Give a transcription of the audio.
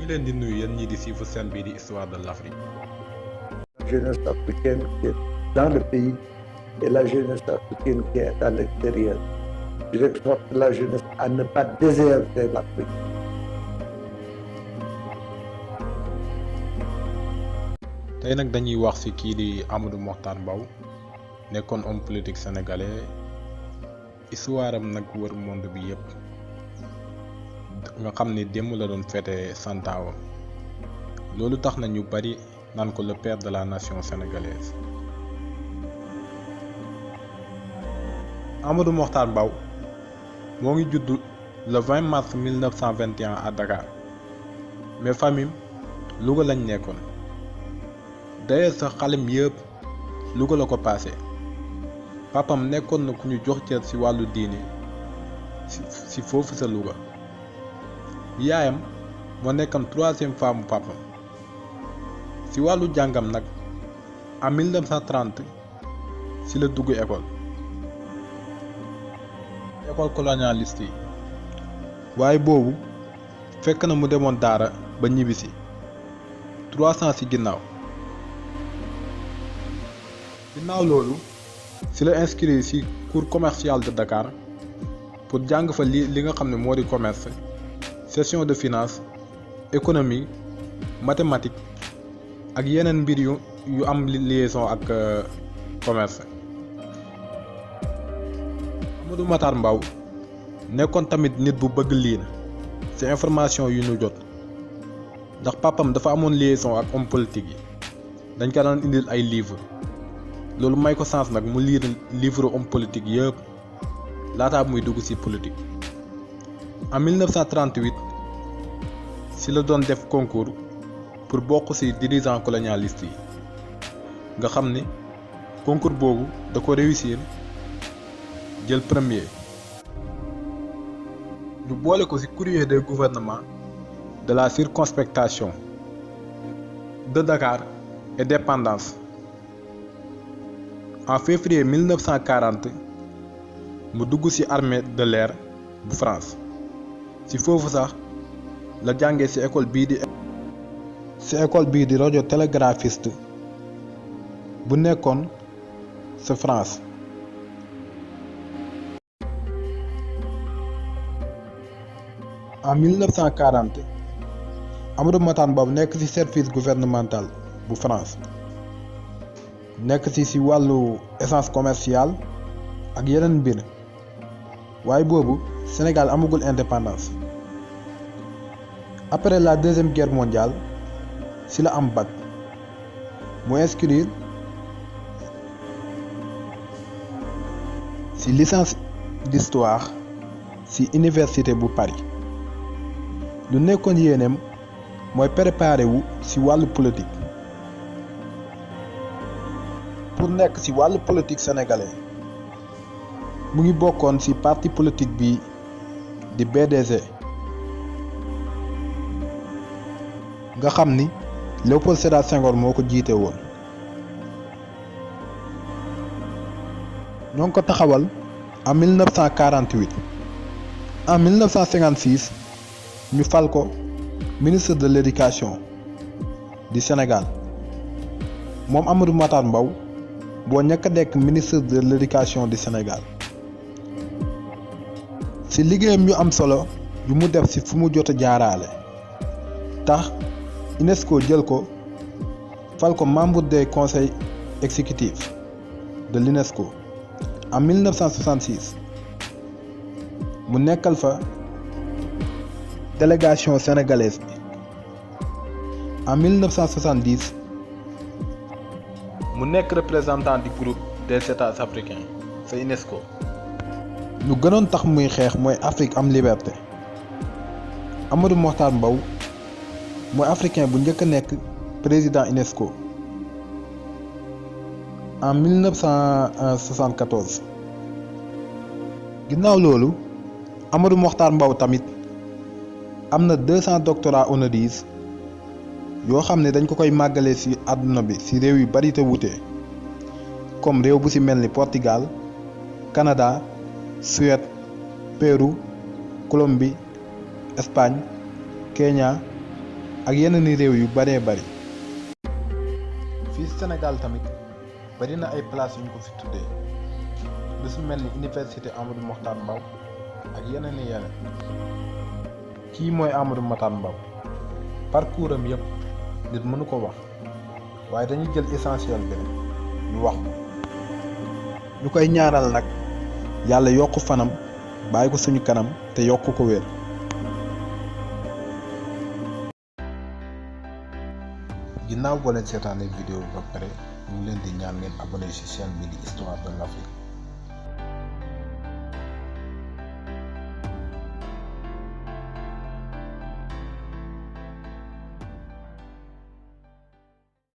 ngi leen di nuyu yéen ñi di suivre seen bii di histoire de l'Afrique. La jeunesse africaine qui est dans le pays et la jeunesse africaine qui est à l'extérieur. J'exhorte la jeunesse à ne pas déserter l'Afrique. tey nag dañuy wax ci kii di Amadou Mahtar Mbow nekkoon homme politique sénégalais histoire am nag wër monde bi yépp nga xam ni démb la doon fêté santaawam loolu tax na ñu bari naan ko le père de la nation sénégalaise. Amadou Mahtar Mbow moo ngi judd le 20 mars 1921 à Dakar mais famille Louga lañ nekkoon. d'ailleurs sax xalem yëpp Louga la ko passé papam nekkoon na ku ñu jox cër ci wàllu diine ci foofu sa Louga yaayam moo nekkoon troisième femme papam ci wàllu jàngam nag en 1930 ci la dugg école colonialiste yi waaye boobu fekk na mu demoon daara ba ñibbisi 3 ans ci ginnaaw loolu ci la inscrit ci cours commercial de Dakar pour jàng fa li nga xam ne moo di commerce gestion de finance économie mathématique ak yeneen mbir yu am liaison ak commerce. Amadou Mahtar Mbow nekkoon tamit nit bu bëgg lii na ci information yu ñu jot ndax papam dafa amoon liaison ak homme politique yi dañ ko daan indil ay livres. loolu may ko sens nag mu lire livre homme politique yëpp laataa muy dugg ci politique. en 1938 ci la doon def concours pour bokk ci dirigeant colonialiste yi nga xam ne concours boobu da ko réussir jël premier. ñu boole ko ci courrier des gouvernements de la circonspection de Dakar et dépendance. En février 1940 mu dugg ci armée de l'air bu France ci foofu sax la jàngee ci école bii di radiotélégraphiste bu nekkoon ci France. En 1940 Amadou Mahtar Mbow nekk ci service gouvernemental bu France. nekk ci wàllu essence commerciale ak yeneen mbir waaye boobu Sénégal amagul indépendance. après la deuxième guerre mondiale ci la am bac mu inscrire ci licence d'histoire ci université bu Paris. lu nekkoon yéeneem mooy préparer wu ci wàllu politique. pour nekk ci wàllu politique sénégalais mu ngi bokkoon ci parti politique bi di BDG nga xam ni Léopold Sédar Senghor moo ko jiite woon. ñoo ngi ko taxawal en 1948 en 1956 ñu fal ko ministre de l'éducation du Sénégal moom Amadou Mahtar Mbow boo ñàkk a nekk ministre de l'éducation du Sénégal ci liggéeyam yu am solo yu mu def ci fu mu jot a jaaraale tax UNESCO jël ko fal ko membre des conseils exécutifs de l'UNESCO en 1966 mu nekkal fa délégation sénégalaise bi en 1970 mu nekk représentant du groupe des États africains sa UNESCO. lu gënoon tax muy xeex mooy Afrique am liberté. Amadou Mahtar Mbow mooy africain bu njëkk a nekk président UNESCO en 1974. ginnaaw loolu Amadou Mahtar Mbow tamit am na 200 doctorats honoris yoo xam ne dañ ko koy màggalee ci àdduna bi ci réew yu bari te wuute comme réew bu ci mel ni Portugal Canada Suède Pérou Colombie Espagne Kenya ak yeneen i réew yu baree bari. fii Sénégal tamit bari na ay place yu ñu ko fi tuddee lu su mel ni université Amadou Mahtar Mbow ak yeneen i yeneen. kii mooy Amadou Mahtar Mbow parcours am yëpp nit mënu ko wax waaye dañuy jël essentiel bi rek ñu wax ko. ñu koy ñaaral nag yàlla yokk fanam bàyyi ko suñu kanam te yokk ko wér. ginnaaw boo leen seetaanee vidéo bi ba pare ñu ngi leen di ñaan ngeen abonné ci chaîne bi di Histoire de l'Afrique.